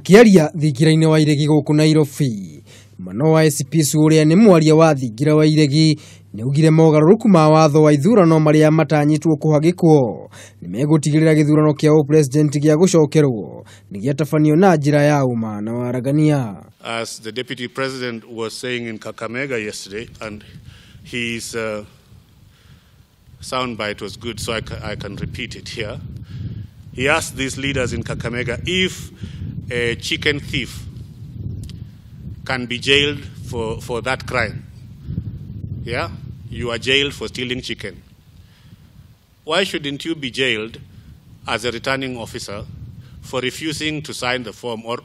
Makiaria thingira-inĩ wa iregi gũkũ Nairobi, Manoa SP ũrĩa nĩ mwaria wa thingira wa iregi nĩaugire mogarũrũku ma watho wa ithurano marĩa matanyĩtwo kũhagĩkwo nĩmegũtigĩrĩra gĩthurano kĩa ũpresident gĩa gũcokerwo nĩgĩatabanio na njĩra ya ũma na waragania. As the deputy president was saying in Kakamega yesterday, and his soundbite was good, so I can repeat it here. He asked these leaders in Kakamega if a chicken thief can be jailed for that crime. Yeah? You are jailed for stealing chicken. Why shouldn't you be jailed as a returning officer for refusing to sign the form or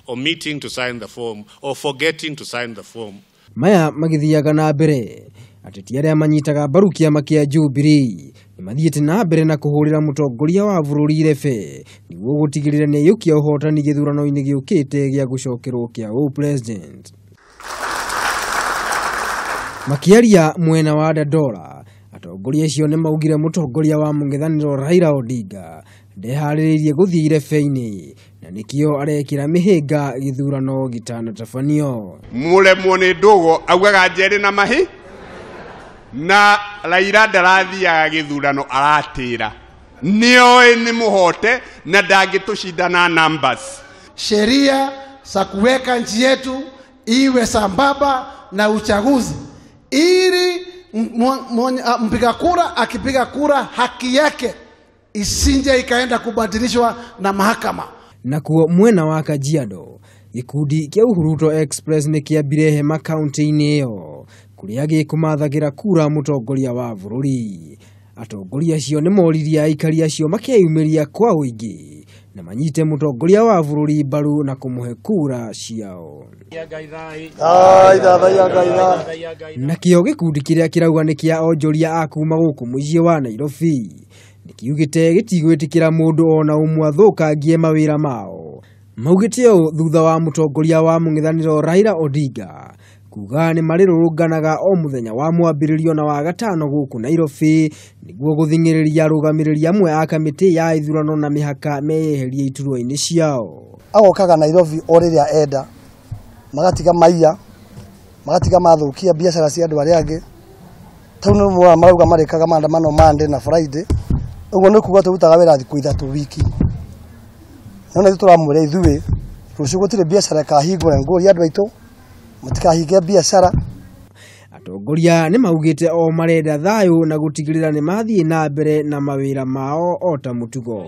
omitting to sign the form or forgetting to sign the form? Maya magithiaga na mbere ateti arĩa manyitaga mbaru kĩama kĩa Jubilee nĩmathiĩte na mbere na kũhũrĩra mũtongoria wa bũrũri irebe nĩguo gũtigĩrĩra nĩaiyũkia ũhotani gĩthurano-inĩ gĩũkĩte gĩa gũcokerwo kĩa ũpresident. Makiaria mwena wa Dandora, atongoria acio nĩmaugire mũtongoria wa mũng'ethanĩro Raila Odinga ndeharĩrĩirie gũthiĩ irebe-inĩ na nĩkĩo arekĩra mĩhĩnga gĩthurano gĩtanatabanio. Mũremwo nĩ ndũgũ augaga njerĩ na mahi na Raila ndarathiaga gĩthurano aratĩra nĩoĩ nĩ mũhote na ndangĩtũcindana numbers. Sheria za kuweka nchi yetu iwe sambamba na uchaguzi ili mpiga kura akipiga kura haki yake isinje ikaenda kubadilishwa na mahakama. Nakuo mwena wa Kajiado gikundi kĩa Uhuruto Express nĩkĩambire hema kaunti-inĩ ĩyo kũrĩa gĩkũmathagira kura mũtongoria wa bũrũri. Atongoria acio nĩmoririe aikari acio makeyumĩria kwa ũingĩ na manyite mũtongoria wa bũrũri mbaru na kũmũhe kura ciao. Nakĩo gĩkundi kĩrĩa kĩrauga nĩ kĩa onjoria a kuma gũkũ mũciĩ wa Nairobi nĩkiugĩte gĩtigwĩtĩkĩra mũndũ ona ũmwe athũkangie mawĩra mao. Maugĩte ũũ thutha wa mũtongoria wa mũng'ethanĩro Raila Odinga kuga nĩ marĩrũrũnganaga o mũthenya wa mwambĩrĩrio na wa gatano gũkũ Nairobi nĩguo gũthing'ĩrĩria arũgamĩrĩri amwe a kamĩtĩ ya ithurano na mĩhaka meyeherie iturwa-inĩ ciao. Agokaga Nairobi o rĩrĩa enda, magatiga maiya, magatiga mathũkia biacara cia andũ arĩa angĩ. Tondũ nĩ marauga marĩkaga maandamano Monday na Friday, ũguo nĩ kuga tũrutaga wĩra thikũ ithatũ wiki. No nĩ tũramwĩra ithuĩ rũciũ gũtirĩ biacara ĩkahingwo, ngũria andũ aitũ matikahinge biacara. Atongoria nĩ maugĩte o marenda thayũ na gũtigĩrĩra nĩ mathiĩ na mbere na mawĩra mao o ta mũtugo.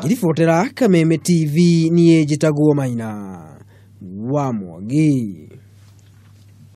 Ngiribotera Kameme TV, niĩ njĩtagwo Maina wa Mwangi.